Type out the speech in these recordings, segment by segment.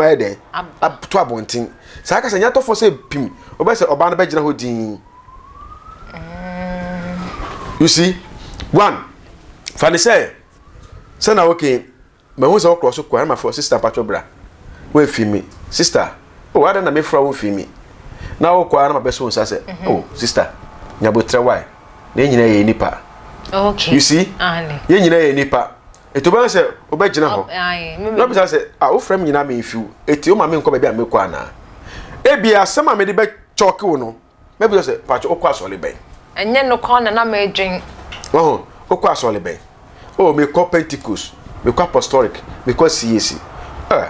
ayɛ dɛn ato abɔnten. Saa kasa nya tɔfoɔ sɛ pim, wobɛ sɛ ɔbaa no bɛgyina hɔ din. You see, one, fa ne sɛ, sɛ na okay, mahu sɛ wokorɔ so kɔ, ɛna mafrɛ sister mpatwɔ bra, woamfi mi, sister, oh, adɛn na mefrɛ wo mfi mi, na wokɔ a na mabɛso wo nsa sɛ, oh, sister, nyabotrɛ why, na yɛn nyinaa yɛ nipa. Okay. You see, yɛn nyinaa yɛ nipa. Eti wobɛhu sɛ wobɛgyina hɔ, na wobisa sɛ, ah, wofrɛ me nyinaa memfi wo, eti woma menkɔ baabi a mekɔ anaa? Ebia asɛm a mede bɛkyɔke wo no, mɛbisa sɛ, pakyɛ wokɔ asɔre bɛn? Ɛnyɛ no kɔ na na medwen. Wahu, wokɔ asɔre bɛn? Oh, mekɔ Pentecost, mekɔ Apostolic, mekɔ CAC. Eh,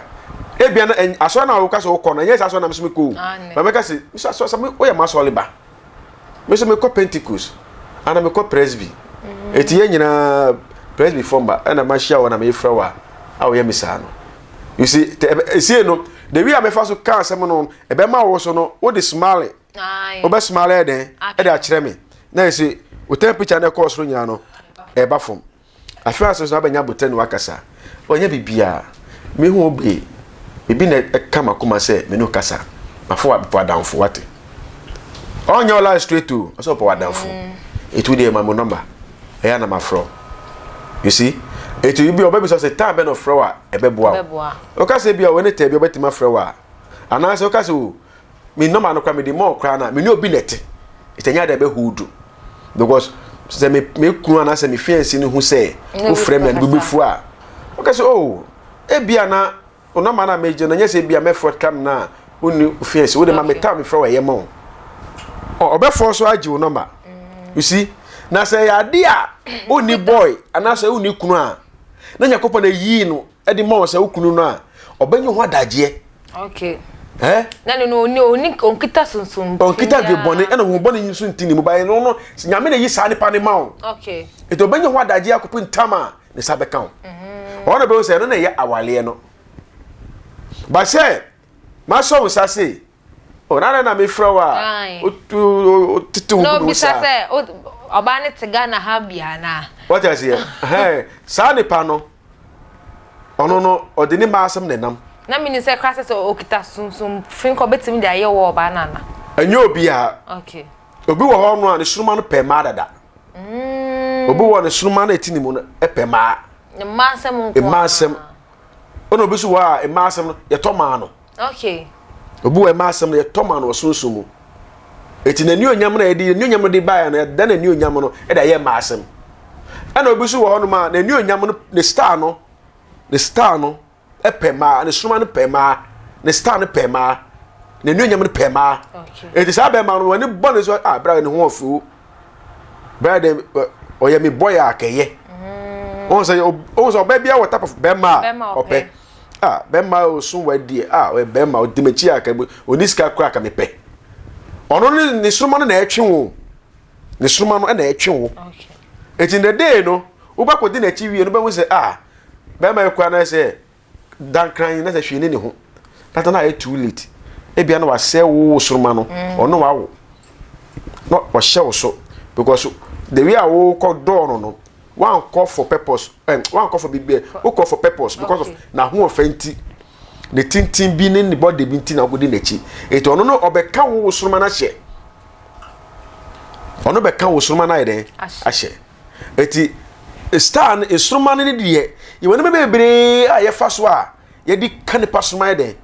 ebia na asɔre na woka sɛ wokɔ no, ɛnyɛ saa asɔre na me nso mekɔ o. Ba mɛka sɛ, me nso asɔre, woyɛ m'asɔre ba. Me nso mekɔ Pentecost, ana mekɔ Presby. Eti yɛn nyinaa Presby fo mba, ɛna mahyia wɔ na mefrɛ wɔ a, a woyɛ me saa no. You see, esie no, the way a mefa so ka asɛm no, ɛbɛma wo so no, wode smile, wobɛ smile yɛ dɛn, ɛde akyerɛ me. Na ɛsɛ, wo temperature na ɛkɔɔ soro nyinaa no, ɛba fam. Afei asɛm sɛ wabɛnya abotire ne wakasa. Ɔnyɛ biribiara. Me ho obi. Biribi na ɛka m'akoma sɛ me ne wo kasa. Mafo wa mepɛ w'adamfo wate. Ɔnyɛ wo line straight o. Ɔsɛ ɔpɛ w'adamfo. Eti wo deɛ ma mo number. Ɛyɛ na mafrɛ wo. You see? Eti bi ɔbɛbisa sɛ time bɛ na ɔfrɛ wo a ɛbɛboa wo. Ɔka sɛ bi a wɔne tɛ bi ɔbɛtumi afrɛ wo a. Anaasɛ ɔka sɛ o me nɔma no koraa mede ma wo koraa na me ne obi na ɛte ɛsɛ nyɛ adeɛ bɛhold because sɛ me me kunu anaasɛ me fiancé no hu sɛ wofrɛ me a ne bo bɛfu a woka sɛ oh ebia na wo nɔma no a megye no nyɛ sɛ ebia mɛfrɛ tam no a wonni wo fiancé wode ma me tam mefrɛ wo ɛyɛ ma wo ɔbɛfɔ so agye wo nɔma you see na sɛ ɛyɛ ade a wonni boy anaasɛ wonni kunu a na Nyankopɔn ayi no de ma wo sɛ wo kunu no a ɔbɛnya ho adagyeɛ. Okay. Eh? Na no no oni oni onkita sunsun. Onkita dwe bɔne ɛna ho bɔne nso nti ne mu ba no no nyame na yi saa nipa ne ma wo. Okay. Eti ɔbɛnya ho adagyeɛ akɔpɛ ntam a ne sa bɛka wo. Mhm. Ɔno bɛhu sɛ ɛno na ɛyɛ awaleɛ no. Ba sɛ masɔ wo nsa sei O na na mefrɛ wo a wotete wo ho saa. Na obisa sɛ ɔbaa no te Ghana ha bi anaa. Wɔte aseɛ saa nipa no ɔno no ɔde ne mmaa asɛm na ɛnam. Na mini sɛ kora sɛ sɛ okita sunsun fi nkɔ betumi de ayɛ wɔ ɔbaa no ana. Ɛnyɛ obiara. Okay. Obi wɔ hɔ no a ne sunuma no pɛ mmaa dada. Obi wɔ ne sunuma no ɛti ne mu no ɛpɛ mmaa. Mmaa asɛm nko. Mmaa asɛm. Ɛna obi so wɔ a mmaa asɛm no yɛtɔ maa no. Okay. Obi wɔ ɛma asɛm no yɛtɔ ma no wɔ sunsun mu. Eti n'anuonyam na yɛde n'anuonyam no de baeɛ no yɛda n'anuonyam no de ayɛ mma asɛm. Ɛna obi nso wɔ hɔnom a n'anuonyam no ne star no ne star no pɛ mmaa ne soma no pɛ mmaa ne star no pɛ mmaa n'anuonyam no pɛ mmaa. Eti saa bɛrima no wɔn ani bɔ ne so a bra ne ho ɔfo bra de ɔyɛ me boy a kɛyɛ. Wɔn sɛ wɔn sɛ ɔbaa bi a wɔ type of bɛrima a ɔpɛ. Ah, bɛrima a ɔso wadie ah ɔyɛ bɛrima ɔdi m'akyi a ka ɔni sika koraa ka mepɛ ɔno ne ne soroma no na ɛtwe wo ne soroma no na ɛtwe wo eti the day no wobɛkɔdi n'akyi wie no bɛhu sɛ ah bɛrima yi koraa na sɛ dankran na sɛ hwee ne ne ho tata na ayɛ too late ebia na wasɛe wo wo soroma no mm. ɔno wawo na ɔhyɛ wo so because the way a wokɔ dɔɔ no no wankɔ for purpose ɛn wankɔ for biribi wokɔ for purpose because of n'ahoɔfɛ nti ne tintin bi ne ne body bi nti na wokɔdi n'akyi eti ɔno no ɔbɛka wo wo soroma no ahyɛ ɔno bɛka wo soroma no ayɛ dɛn ahyɛ eti star no nsoroma no ne deɛ yɛwɔ nneɛma bebree a yɛfa so a yɛde ka nipa soma yɛ dɛn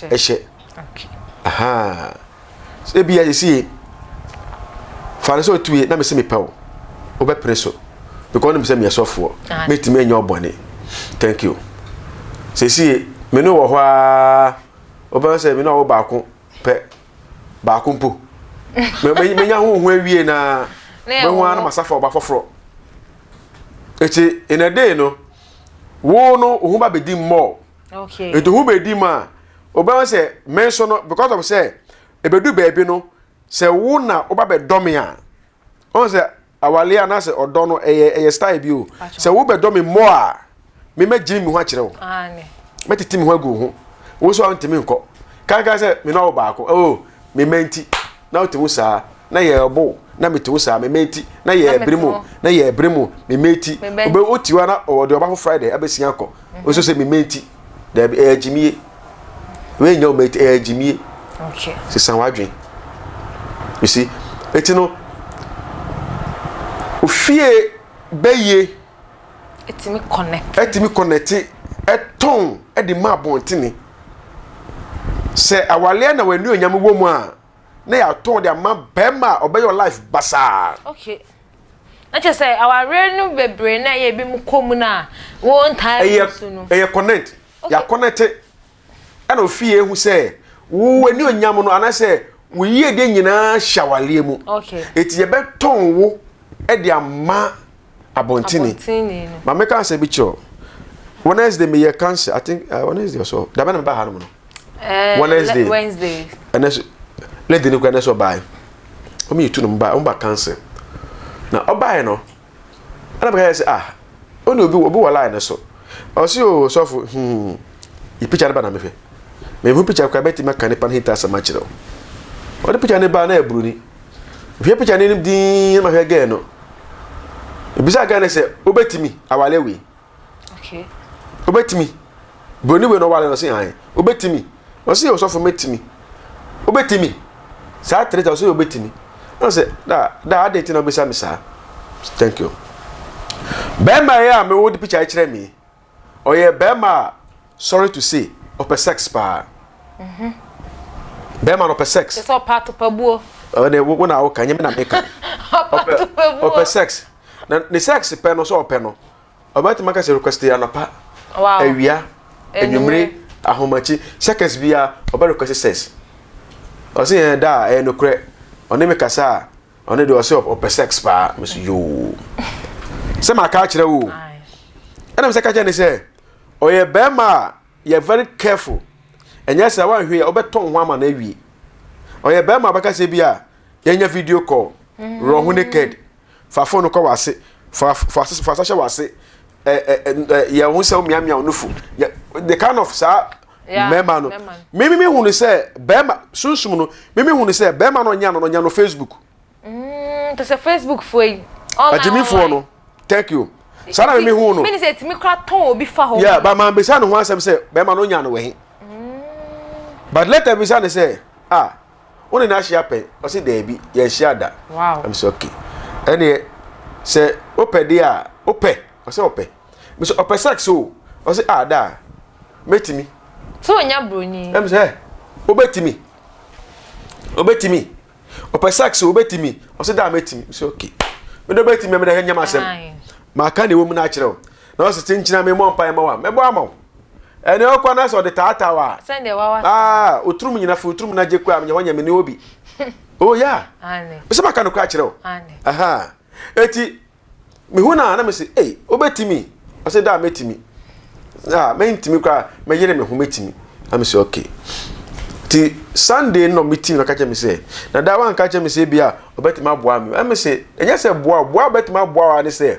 ɛhyɛ ahaa ebi yɛ sie fa no sɛ otue na mesi mepɛ wo wobɛpere so because ɔnim sɛ meyɛ sɔfoɔ mɛtumi anya ɔbɔne thank you sɛsie me ne wɔ hɔ a wobɛhu sɛ me ne ɔwo baako pɛ baako mpo menya ho ho awie na mehu ara na masafa ɔba foforɔ ɛti in a day no wo no wo ho ba bɛdi mmɔɔ okay. nti ho bɛdi mu a wobɛhu sɛ me nso no because of sɛ ɛbɛdu baabi no sɛ wo na woba bɛdɔ me a ɔhu sɛ awale anaasɛ ɔdɔ no ɛyɛ ɛyɛ style bi o sɛ wobɛdɔ me mmɔ a me mɛgyini me ho akyerɛ wo mɛtete me ho agu wo ho wo nso a wontumi nkɔ kankan sɛ me na wo baako oh me mma nti na wote ho saa na yɛrebo na mete ho saa me mma nti na yɛrebere mu na yɛrebere mu me mma nti obe wote hɔ na ɔde ɔba foforɔ ayɛ dɛ abɛsia akɔ nso sɛ me mma nti daabi ɛyɛ gyimie. Wei nyɛ ɔma ɛyɛ gyimie. Okay. Sesa w'adwen. You see, eti no, ofie bɛyie. Etimi connect. Etimi connect ɛtɔn ɛde ma abɔntene. Sɛ awaleɛ na w'ani onyame wɔ mu a, na yɛatɔn de ama bɛrima a ɔbɛyɛ life basaa. Okay. Na kyerɛ sɛ awareɛ no bebree na ɛyɛ ebi mu kɔ mu no a wɔntaa nsu no. Ɛyɛ connect. Yɛakɔnɛte ɛna ofie ehu sɛ wo w'ani onyam no anaasɛ wo yiedie nyinaa hyɛ awareɛ mu. Eti yɛbɛtɔn wo ɛde ama abɔntene. Maame ka asɛ bi kyerɛ Wednesday meyɛ cancer I think uh, Wednesday or so. Dabɛ na meba ha no mu no. Eh, Wednesday. Wednesday. Ɛnɛ so lady no kura ɛnɛ so ɔbaa. Wɔn yɛ tu no ba wɔn ba cancer. Na ɔbaa no ɛna bɛka yɛ sɛ ah ɔne obi obi wɔ line no so. Ɔsi o sɔfo hmm yi picture no ba na mehwɛ. Mehu picture kura bɛtumi aka nipa no hita asɛm akyerɛ o. Ɔde picture no ba na yɛ buroni. Hwɛ picture no anim dinn na mahwɛ girl no. Ebisa girl no sɛ wobɛtumi awale wei. Okay. Wobɛtumi. Buroni wei na ɔwale no ɔse ae. Wobɛtumi. Ɔse ɔsɔfo mɛtumi. Wobɛtumi. Saa tere ta ɔse wobɛtumi. Na ɔsɛ da da adɛn nti na wobɛsa me saa. Thank you. Bɛrima yi a mewɔ de picture kyerɛ me. Ɔyɛ bɛrima a sorry to say ɔpɛ sex paa. Mhm. Bɛrima no ɔpɛ sex. Sɛ ɔpɛ atopabuo. Ɔne wo na woka nyɛ me na meka. Ɔpɛ atopabuo. Ɔpɛ sex. Na ne sex pɛ no sɛ ɔpɛ no. Ɔbɛtumi aka sɛ request anɔpa, awia, anwummere, ahomakye, seconds biara ɔbɛ request sex. Ɔsɛ yɛn da a ɛyɛ nokorɛ. Ɔne me kasa a ɔno deɛ ɔsɛ ɔpɛ sex paa. Mese yoo. Sɛ maka akyerɛ wo. Ɛna mesɛ ka kyerɛ ne sɛ ɔyɛ bɛrima a yɛ very careful. Ɛnyɛ sɛ wanhwɛ yɛ ɔbɛtɔn ho ama no awie. Ɔyɛ bɛrima a ɔbɛka sɛ bi a yɛnyɛ video call, rɔ ho naked. Fa phone no kɔ w'ase. Fa fa fa hyɛ w'ase. Ɛ ɛ ɛ yɛ ho sɛ womiamia wo nufu. Yɛ the kind of saa mmarima no. Mimi mi hu no sɛ bɛrima sunsum no. Mimi hu no sɛ bɛrima no ɔnya no ɔnya no Facebook. Mm, te sɛ Facebook foɔ yi. Online Agyimifoɔ no. Thank you. Saa na mimi hu no. Mini sɛ etimi kora tɔn obi fa hɔ. Yeah, but maa bisa ne ho asɛm sɛ bɛrima no ɔnya no wɔ he. But later bisa ne sɛ ah. Wo ne no ahyia pɛn? Ɔse daabi, yɛnhyia da. Wow. I'm so okay. Ɛneɛ, sɛ wopɛ deɛ a, wopɛ. Ɔse ɔpɛ. Me sɛ ɔpɛ sex o. Ɔse ah daa, mɛtumi. Sɛ onya broni. Ɛm sɛ, wobɛtumi. Wobɛtumi. Ɔpɛ sex o, wobɛtumi. Ɔse daa mɛtumi. Me sɛ okay. Me de wobɛtumi a mede nyɛ m'asɛm. Maka deɛ ɛwɔ mu no akyerɛ wo. Na ɔse kyenkyena me mmɔ mpaeɛ ma wo a, mɛbɔ ama wo. Ɛnna ɔkɔ na sɛ ɔde taataa wa. Sɛdeɛ wawa. Aa oturum nyina fi oturum na gye kura menyɛ hɔ nyɛ me ne obi. Oh yeah. Mesɛ maka no kora kyerɛ wo. Aha. Eti mehu na na mese ei wobɛtumi. Ɔsɛ da mɛtumi. Ah mentumi kora mɛyere me ho mɛtumi. Na mese okay. Ti Sunday no meeting na ka kyerɛ me sɛ na da wanka kyerɛ me sɛ bi a ɔbɛtumi aboa me. Ɛme sɛ ɛnyɛ sɛ boa boa bɛtumi aboa wa ne sɛ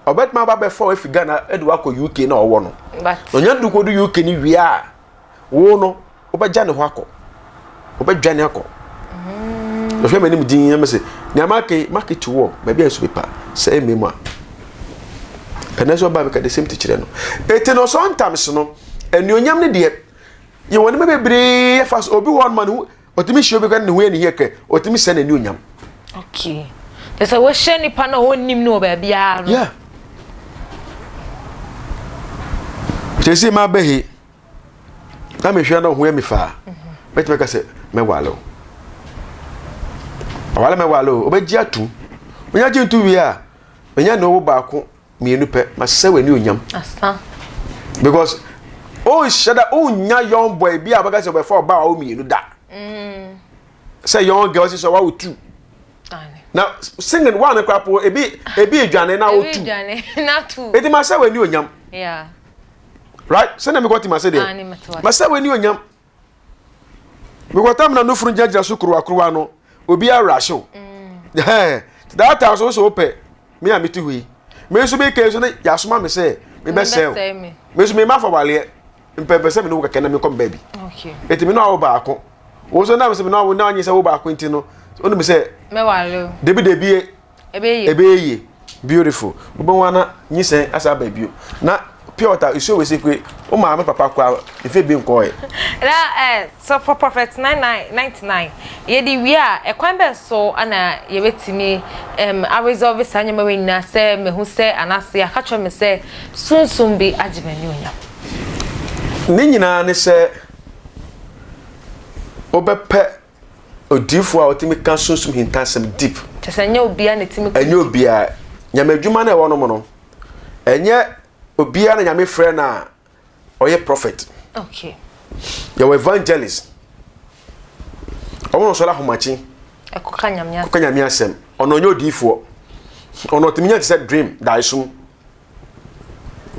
ɔbɛtumi aba abɛfa wo afi Ghana de wakɔ UK na ɔwɔ no. Na ɔnya du kɔdu UK no wie a, wo no wobɛgya ne hɔ akɔ. Wobɛdwane akɔ. Mm. Ɔhwɛ m'anim din na mese, nea maka yi, maka to wɔ baabi a nsu pepa sɛ ɛmmɛ mu a. Ɛnɛ nso ɔbaa meka the same thing kyerɛ no. Eti no sometimes no, anuonyam no deɛ, yɛwɔ nneɛma bebree yɛfa so. Obi wɔ hɔ no ma ne ho Ɔtumi hyia obi kora ne ho yɛ ne hia kɛ ɔtumi sɛ n'ani onyam. Okay. Kyɛ sɛ wohyɛ nipa no a ɔnnim no wɔ baabiara no. Yeah. Kyɛ ma bɛhe na mehwɛ na ɔho yɛ me faa. Mɛtumi aka sɛ mɛwale o. Ɔwale mɛwale o. Ɔbɛgye atum. Onya gye nto wie a, menya ne ɔwo baako mmienu pɛ masɛ w'ani onyam. Asa. Because o nhyɛ da o nya young boy bi a bɛka sɛ ɔbɛfa ɔba a ɔwɔ mmienu da. Mm. Sɛ young girl sɛ wawo two. Na singing one kora po ebi ebi edwane na wo two. Ebi edwane na two. Eti masɛ w'ani onyam. Yeah. Right? Sɛ na mekɔ ti masɛ deɛ. Masɛ w'ani onyam. Because time na nufunu gyinagyina so kuruwa kuruwa no obi awura hyew. Mm. That time so so wopɛ me a mete hɔ yi. Me nso meka nso ne yɛasoma me sɛ mebɛsɛe wo. Me nso mema afɔwaleɛ mpɛmpɛ sɛ me ne wo kɛkɛ na mekɔ me baabi. Enti me ne awo baako. Wo nso nam sɛ me ne awo na anyi sɛ wo baako nti no wonim sɛ debi debi ɛbɛyɛ yie. Beautiful. Wobɛhu ana nyinsɛn asa aba bio. Na pure. pure water nsuo wei sekue wo maame papa koraa mfe bi nkɔɔɛ. Na eh so for prophet 99 99 yɛde wie a ɛkwan bɛn so na yɛbɛtumi um, a resolve saa nneɛma wei nyinaa sɛ mehu sɛ anaasɛ yɛaka kyerɛ me sɛ sunsum bi agye m'anuonyam. Ne nyinaa ne sɛ wobɛpɛ odiyifoɔ a ɔtumi ka sunsum hintasɛm deep. Kyerɛ sɛ ɛnyɛ obiara na ɛtumi. Ɛnyɛ obiara. Nyame adwuma no a ɛwɔ nom no, ɛnyɛ obiara na Nyame frɛ no a ɔyɛ prophet. Okay. Yɛwɔ evangelist. Ɔmo na ɔsɔre ahomakye. Ɛkɔka Nyame asɛm. Kɔka Nyame asɛm. Ɔno ɔnyɛ odiyifoɔ. Ɔno ɔtumi nya te sɛ dream, daesom.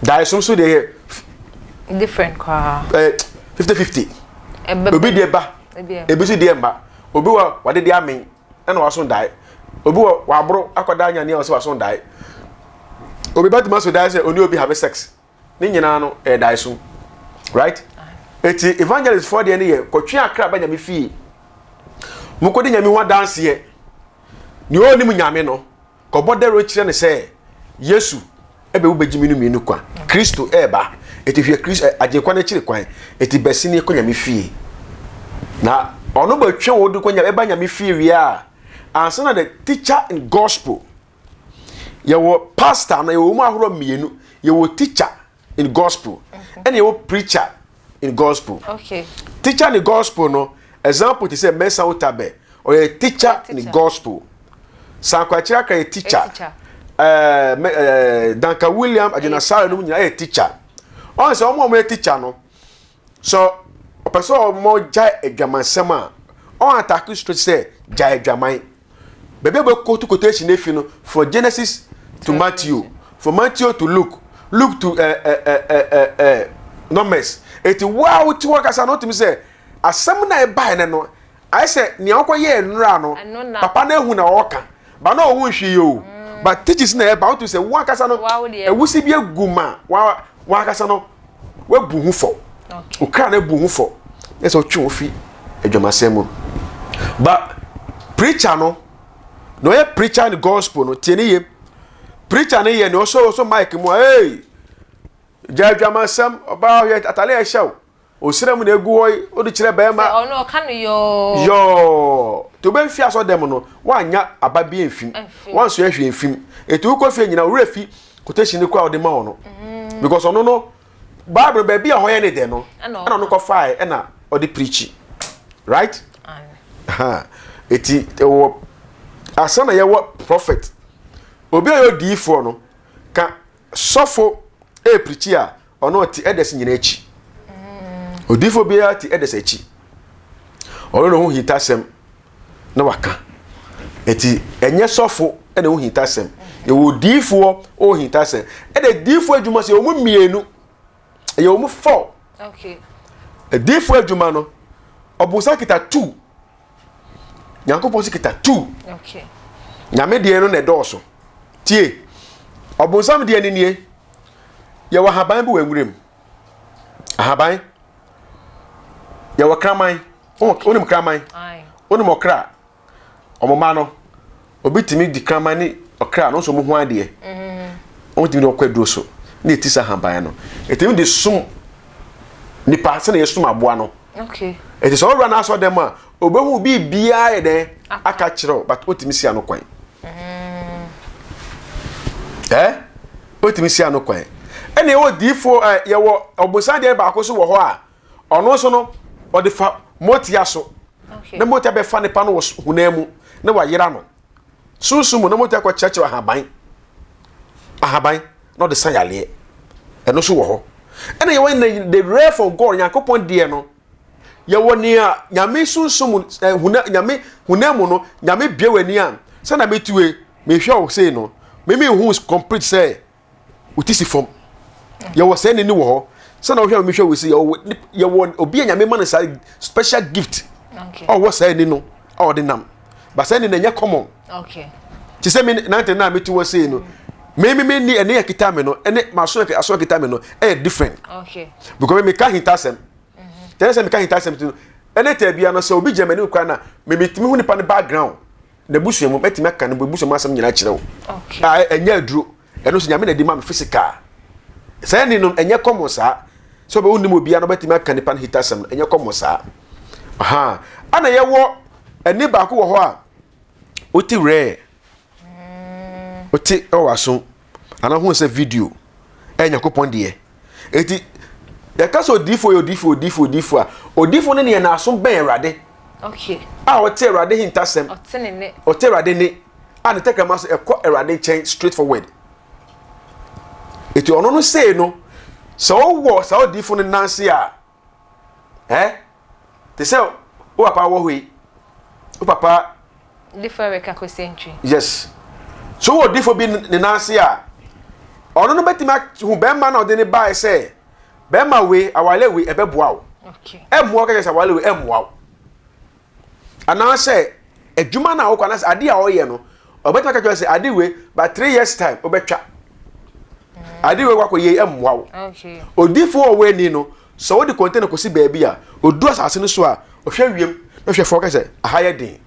Daesom so deɛ yɛ. Different koraa. Ɛɛ eh, 50-50. Obi deɛ ba, ebi nso deɛ mba. Obi wɔ wadede amen ɛna waso dae. Obi wɔ waboro akɔda anya nea ɔsɛ waso dae. Obi bɛtumi aso dae sɛ oni obi have sex. Ne nyinaa no ɛyɛ daesom. Right? Eti evangelist foɔ deɛ no yɛ kɔtwe akra ba nyame fie. Mokɔdi nyame ho adanseɛ. Nea ɔnim nyame no Kɔbɔ dawuro kyerɛ no sɛ Yesu bɛwu bɛgye me no mmienu kwa. Kristo reba. Enti hwɛ Kristo, Agyenkwa no akyiri kwan. Enti bɛsene kɔ Nyame fie. Na ɔno bɛtwe wo de kɔ Nyame, ɛba Nyame fie wie a, ansa na the teacher in gospel. Yɛwɔ pastor no, yɛwɔ mu ahorow mmienu. Yɛwɔ teacher in gospel ɛna yɛwɔ preacher in gospel okay. Teacher in gospel no example te sɛ Mensah Otabe, ɔyɛ teacher in gospel. Sankwaakyire Akra yɛ teacher, ɛɛ ɛɛ Duncan William Agyinasare no nyinaa yɛ teacher. Ɔn sɛ wɔn a wɔyɛ teacher no so ɔpɛ sɛ wɔn gyae adwamansɛm a ɔn atake straight sɛ gyae adwaman. Baabi a wobɛkɔtu quotation no afi no, from Genesis to Matthew, from Matthew to Luke, Luke to eh, eh, eh, eh, eh, eh, Numbers. Eti wo a wote hɔ kasa no, wotumi sɛ asɛm na ɛbae no no, ayɛ sɛ nea wokɔyɛɛ nnora no, papa no ahu na ɔreka, ba na ɔho nhwee o. But teachings na ɛba, wotumi sɛ wo ankasa no, awusi bi agu ma wo ankasa no, woabu ho fɔ. Okra no abu ho fɔ. Na sɛ ɔtwe wo fi adwamasɛm mu. Ba preacher no, na ɔyɛ preacher ne gospel no, tie ne ye. Preacher no yɛ ne ɔsɔ ɔsɔ mic mu a, hey, gya adwamasɛm, ɔbaa ɔyɛ atale a ɛhyɛ wo. Osira mu na egu hɔ yi, wode kyerɛ bɛrima. Sɛ ɔno ɔka no yɔɔ. Yɔɔ. Nti wobɛmfi asɔ dɛm no, woanya aba bi amfim. Woansoa hwee amfim. Nti wokɔ fie nyina, wo werɛ fi quotation no koraa a wode ma wo no. Because ɔno no, Bible no baabi a ɛhɔ yɛ ne dɛ no, ɛna ɔno kɔfae ɛna ɔde preachi. Right? Eti ɛwɔ asa na yɛwɔ prophet. Obi a ɔyɛ odiyifoɔ no, ka sɔfo ɛrepreachi a, ɔno ɔte elders nyina akyi. Odiyifoɔ biara te elders akyi. Ɔno na ɔho hintasɛm na waka. Eti ɛnyɛ sɔfo na ɛho hintasɛm. Yɛwɔ odiyifoɔ ɔwɔ hintasɛm. Ɛna adiyifoɔ adwuma sɛ wɔn mmienu, ɛyɛ wɔn fɔ. Okay. Adiyifoɔ adwuma no, ɔbonsam kita two. Nyankopɔn nso kita two. Okay. Nyame deɛ no na ɛdɔɔso. Tie, ɔbonsam deɛ no nie. Yɛwɔ ahaban bi wɔ nwuram. Ahaban. Yɛwɔ kraman. Wonim kraman? Wonim ɔkra? Wɔn mma no, obi tumi di kraman ne ɔkra no nso wɔn ho adeɛ. Wɔn tumi de ɔkɔ aduro so na eti sa ahaban no. Etumi de sum nipa sɛnea yɛsum aboa no. Eti sɛ ɔwura n'asɔ dɛm a, obehu biribiara yɛ dɛn aka kyerɛw but otumi si ano kwan. Ɛ otumi si ano kwan. Ɛna yɛwɔ diifoɔ ɛ yɛwɔ ɔbonsan deɛ baako so wɔ hɔ a ɔno nso no ɔde fa motia so na motia bɛfa nipa no wɔ honam mu na wayera no sunsun mu na motia kɔ kyerɛkyerɛ ahaban ahaban na ɔde sa yareɛ ɛno nso wɔ hɔ ɛna yɛwɔ the rare from God Nyankopɔn deɛ no yɛwɔ nea nyame sunsun mu ɛ huna nyame honam mu no nyame bie w'ani a sɛ na metue mehwɛ wo sei no mimi hu complete sɛ wo ti si fam yɛwɔ sɛ ne ni wɔ hɔ sɛ na wohwɛ mehwɛ wo sei yɛwɔ yɛwɔ obi a nyame ma no saa special gift a ɔwɔ saa ani no a ɔde nam ba saa ani no ɛnyɛ common te sɛ me nante na mete wɔ sei no me me me ni ɛne ɛkita me no ɛne maso aso ɛkita me no ɛyɛ different because me meka hintasɛm tɛnɛ sɛ meka hintasɛm ti no ɛne tɛ bia no sɛ obi gyina m'anim koraa na me metumi hu nipa no background n'abusua mu mɛtumi aka ne abusua mu asɛm nyinaa kyerɛ wo a ɛnyɛ aduro ɛno nso nyame na ɛde ma me physical. Saa ni no ɛnyɛ kɔmɔ saa. Sɛ ɔbɛ wonim obiara no bɛtumi aka nipa no hitasɛm no ɛnyɛ kɔmɔ saa. Aha. Ana yɛwɔ ɛni baako wɔ hɔ a wote rare. Wote ɛwɔ aso anaa ho sɛ video ɛyɛ Nyankopɔn deɛ. Eti yɛka sɛ odiifo yɛ odiifo odiifo odiifo a odiifo no neɛ n'aso bɛn Awurade. Okay. A ɔte Awurade hintasɛm. Ɔte ne ne. Ɔte Awurade ne a ne tɛkrɛma so ɛkɔ Awurade nkyɛn straight forward. Eti ɔno no sei no sɛ ɔwɔ saa odiifo no nan ase a ɛ te sɛ wo papa wɔ hɔ yi wo papa. Difo Eric Akwesi Antwi. Yes. So wɔ difo bi ne nan ase a ɔno no bɛtumi ahu bɛrima na ɔde ne bae sɛ bɛrima wei awale wei ɛbɛboa wo. Okay. Ɛmmoa wo kɛkɛ sɛ awale wei ɛmmoa wo. Anaasɛ adwuma no a wokɔ anaasɛ ade a ɔyɛ no ɔbɛtumi aka kyerɛ sɛ ade wei by 3 years time wobɛtwa ade wei wakɔ yie ɛmmoa wo. Odiifo a ɔwɔ ani no sɛ wode container kɔsi baabi a odu asase no so a ɔhwɛ wiem na ɔhwɛ fam ɔka sɛ aha yɛ den,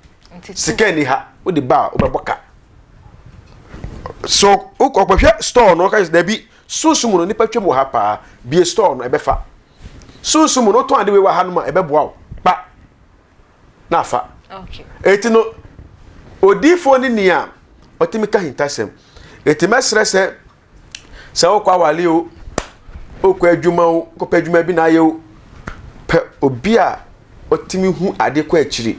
sika ni ha, wode ba a wobɛbɔ ka. So wokɔhwɛ store no ɔka sɛ dabi sunsum no nipa twam wɔ ha paa, bie store no ɛbɛfa. Sunsum no wotɔn ade wei wɔ ha no ma ɛbɛboa wo kpa na afa. Eti no odiifoɔ ne nea ɔtumi ka hintasɛm. Eti mɛsrɛ sɛ sɛ wokɔ awale o, wokɔ adwuma o, wokɔpɛ adwuma bi na ayɛ o, pɛ obi a ɔtumi hu ade kɔ akyiri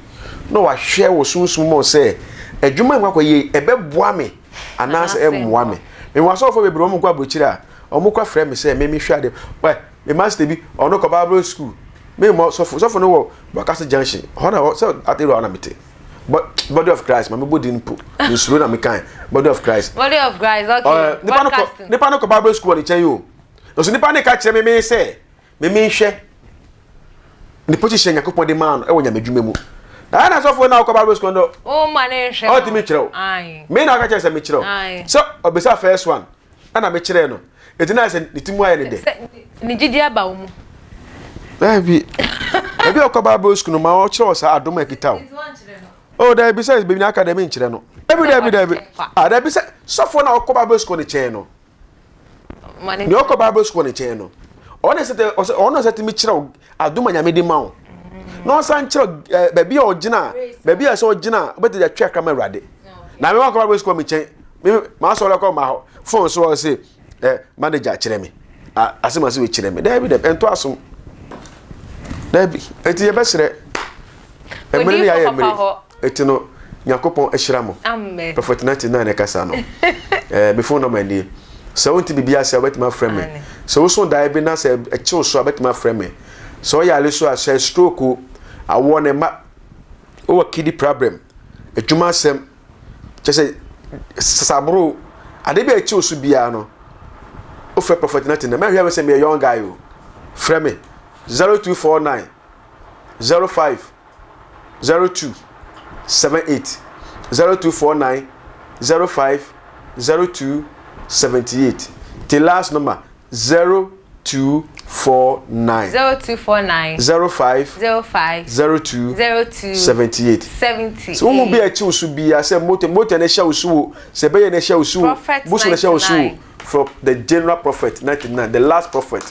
na wahwɛ wo sunsum mu sɛ adwuma a mekɔ yɛ ɛbɛboa me anaasɛ ɛmmoa me. Mewɔ asɔfoɔ bebree wɔn kɔ aburokyire a wɔn kɔ frɛ me sɛ me mehwɛ ade. Wɛ me master bi ɔno kɔ Bible school. Me mmɔ sɔfo sɔfo no wɔ Bakassi Junction hɔ na sɛ ate hɔ na mete. Body of Christ ma mebɔ din mpo nsuro na mekan Body of Christ. Body of Christ okay. Nipa no kɔ nipa no kɔ Bible school wɔ ne nkyɛn o. Nso nipa no ka kyerɛ me me sɛ me me nhwɛ ne position Nyankopɔn de maa no ɛwɔ nyame adwuma mu. Na ɛna sɔfo na ɔkɔ Bible school no. O ma ne nhwɛ. Ɔtumi kyerɛ o. Me na ɔka kyerɛ sɛ me kyerɛ o. Sɛ ɔbisa first one ɛna me kyerɛ no. Eti na sɛ ne ti mu ayɛ ne dɛ. Ne gyidi aba wo mu. Daabi. Ebi ɔkɔ Bible school no ma ɔkyerɛ wɔ saa adom a ɛkita wo. Oh, daabi sɛ baabi na aka dɛ menkyerɛ no. Daabi daabi daabi. Ah, daabi sɛ sɔfoɔ na ɔkɔ Bible school ne kyɛn no. Nea ɔkɔ Bible school ne kyɛn no. Ɔno sɛ ɔsɛ ɔno sɛ tumi kyerɛ adom a Nyame de ma wo. Na ɔsan kyerɛ eh, baabi a ɔgyina, baabi a sɛ ɔgyina, wobɛtumi atwe akra ma Awurade. Na me wakɔ Bible school me kyɛn. Me ma asɔre kɔ ma hɔ. Phone so ɔse eh manager kyerɛ me. Asɛm ase wei kyerɛ me. Dabi dabi ɛnto asom. Dabi eti yɛbɛsrɛ. Mmere ne yɛayɛ mmere. Eti no Nyankopɔn ahyira mo. Amen. Prophet 99 ɛkasa no. Eh me phone number nie. Sɛ wonte biribi ase a wobɛtumi afrɛ me. Sɛ woso daeɛ bi na sɛ ɛkyew so a wobɛtumi afrɛ me. Sɛ ɔyare so a sɛ stroke o awoɔ ne mma wowɔ kidney problem adwuma asɛm kyɛ sɛ sasaboro ade bi a ɛkyew so biara no wofrɛ Prophet 99 mɛhwɛ me sɛ meyɛ young guy o frɛ me 0249 05 02 78 0249 05 02 78 the last number 0249 0249 05 05 02 02 78 78. Sɛ wohu bi a ɛkyi wo so biara sɛ moto moto na ɛhyɛ wo so o sɛ ɛbɛyɛ na ɛhyɛ wo so o Prophet bosom na ɛhyɛ wo so o 99. from the general prophet 99 the last prophet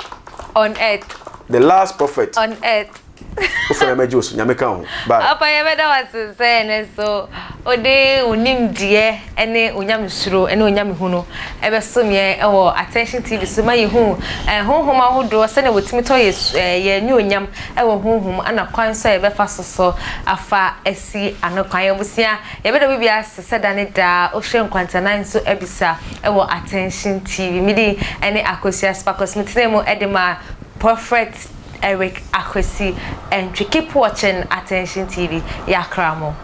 On earth. the last prophet On earth. Wofrɛ me mɛgye wo so. Nyame ka wo ho. Bye. Papa yɛbɛda wo ase sɛ ɛnɛ nso wode wo nimdeɛ ne wo nyamesuro ne wo nyamehunu bɛsom yɛn wɔ Attention TV so ma yɛhu honhom ahodoɔ sɛdeɛ wɔtumi tɔ yɛn anuonyam wɔ honhom ɛna kwan nso a yɛbɛfa so so afa asi ano kwan. Abusua yɛbɛda wo biara ase sɛ da ne daa wohwɛ nkwantanan nso abisa wɔ Attention TV. Me din ne Akosua Sparkles metena mu de ma Prophet Eric Akwasi Antwi keep watching Attention TV yɛakra mo.